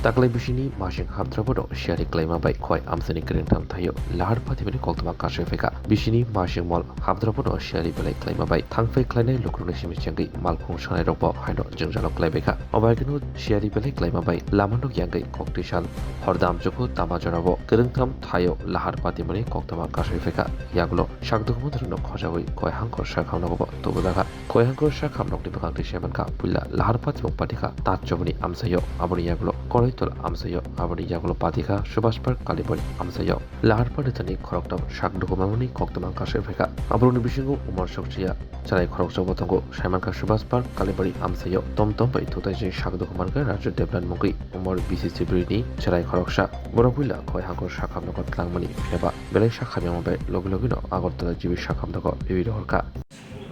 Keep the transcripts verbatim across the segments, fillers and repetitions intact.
Taklai bisini masing hamdrabo no siyari klaima bai khowai amchaini kwrwngtham thaio lahar patimani koktwma kasui phaikha. Bisini masing mol hamdrabo no siyari belai klaima bai thangphai khlainai lukurokni simi chengwi malkhung sanai rokbo haino jwngjalo klaibaikha. Obaikeno siyari belai klaima bai lama nok yangwi koktwi sal hordam jukhu tama jorabo kwrwngtham thaio lahar patimani koktwma kasui phaikha. Yagulo sakdukhumunrokno khojawi khowai hangkor sakhamnogo tubujakha. Khowai hangkor sakhamnokni bwkhak twi saimankha puila lahar patimung patikha tat choboni amchaio, aboni yagulo Koraitol amchaio, aboni yagulo patikha Subhash Park Kalibari amchaio. Lahar patithani khoroktham sakdukhumunrokni koktwma kasui phaikha. Aborokni bisingo Umar Sokchiya cherai khoroksa bo tongo. Saimankha Subhash Park Kalibari amchaio tom tom bai thutaijwi sakdukhumankha Raju Debnath mungwi Umar B C C bwrwini cherai khoroksa. Borok puila khowai hangkor sakhamnogo tlangmani phiyaba belai sakhamyama bai logi logino Agartala G B sakhamnogo bibi rohorkha.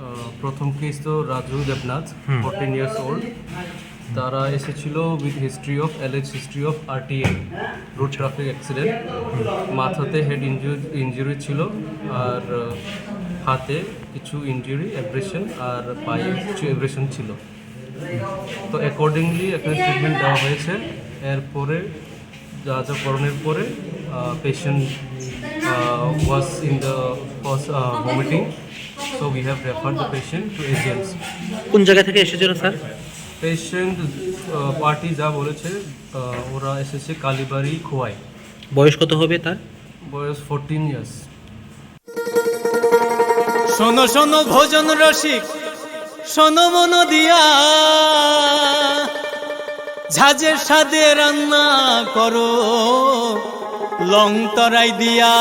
আহ, প্রথম case তো Raju Debnath, hmm. Fourteen years old. তারা এসেছিল with history of, alleged history of RTA, road traffic accident. মাথাতে head injury, injury ছিল, আর আহ, হাতে কিছু injury, abrasion, আর পায়ে কিছু অ্যাব্রেশন ছিল। তো অ্যাকর্ডিংলি এখানে ট্রিটমেন্ট দেওয়া হয়েছে। এরপরে যা যা করণের পরে, ah, patient, ah, was in the first, ah, vomiting, so we have referred the patient to AGMC. কোন জায়গা থেকে এসেছিল স্যার? পেশেন্ট, আহ, পার্টি যা বলেছে, আহ, ওরা এসেছে কালীবাড়ি খোয়াই। বয়স কত হবে তার? বয়স ফোরটিন ইয়ার্স। শোনো শোনো ভোজন রসিক, শোনো মন দিয়া, ঝাঁঝের স্বাদে রান্না করো লং তরাই দিয়া।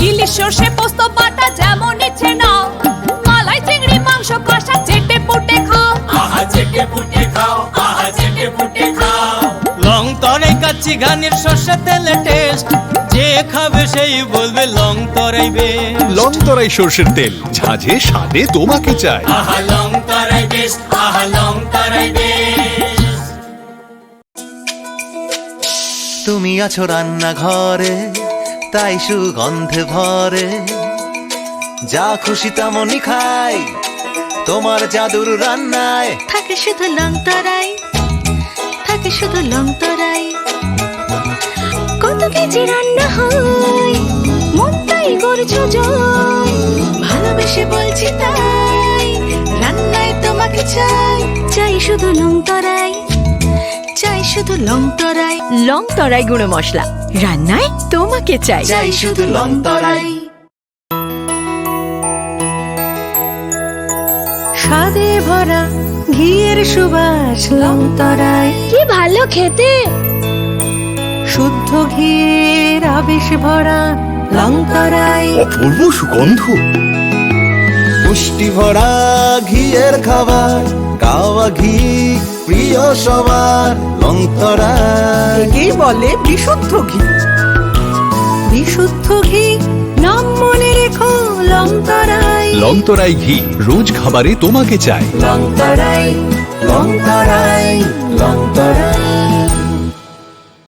ইলিশ সর্ষে পোস্ত বাটা যেমন ইচ্ছে নাও, মালাই চিংড়ি মাংস কষা চেটে পুটে খাও। আহা চেটে পুটে খাও, আহা চেটে পুটে খাও। লং তরাই কাচ্চি ঘানির সর্ষে তেলে টেস্ট, যে খাবে সেই বলবে লং তরাই বেস্ট। লং তরাই সর্ষের তেল, ঝাঁঝে স্বাদে তোমাকে চাই। আহা লং তরাই বেস্ট, আহা লং তরাই বেস্ট। তুমি আছো রান্নাঘরে, তাই সুগন্ধে ভরে। যা খুশি তেমনই খাই, তোমার জাদুর রান্নায়। থাকে শুধু লং তরাই, থাকে শুধু লং তরাই। কত কেজি রান্না হয়, মনটাই করছো জয়। ভালোবেসে বলছি তাই, রান্নায় তোমাকে চাই। চাই শুধু লং তরাই, চাই শুধু লং তরাই। লং তরাই গুঁড়ো মশলা, রান্নায় তোমাকে চাই। চাই শুধু লং তরাই। স্বাদে ভরা ঘিয়ের সুবাস লং তরাই। কি ভালো খেতে! শুদ্ধ ঘিয়ের আবেশ ভরা লং তরাই। অপূর্ব সুগন্ধ। পুষ্টি ভরা ঘিয়ের খাবার, গাওয়া ঘি প্রিয় সবার লং তরাই। একেই বলে বিশুদ্ধ ঘি। বিশুদ্ধ ঘি, নাম মনে রেখো লং তরাই। লং তরাই ঘি, রোজ খাবারে তোমাকে চাই। লং তরাই, লং তরাই, লং তরাই।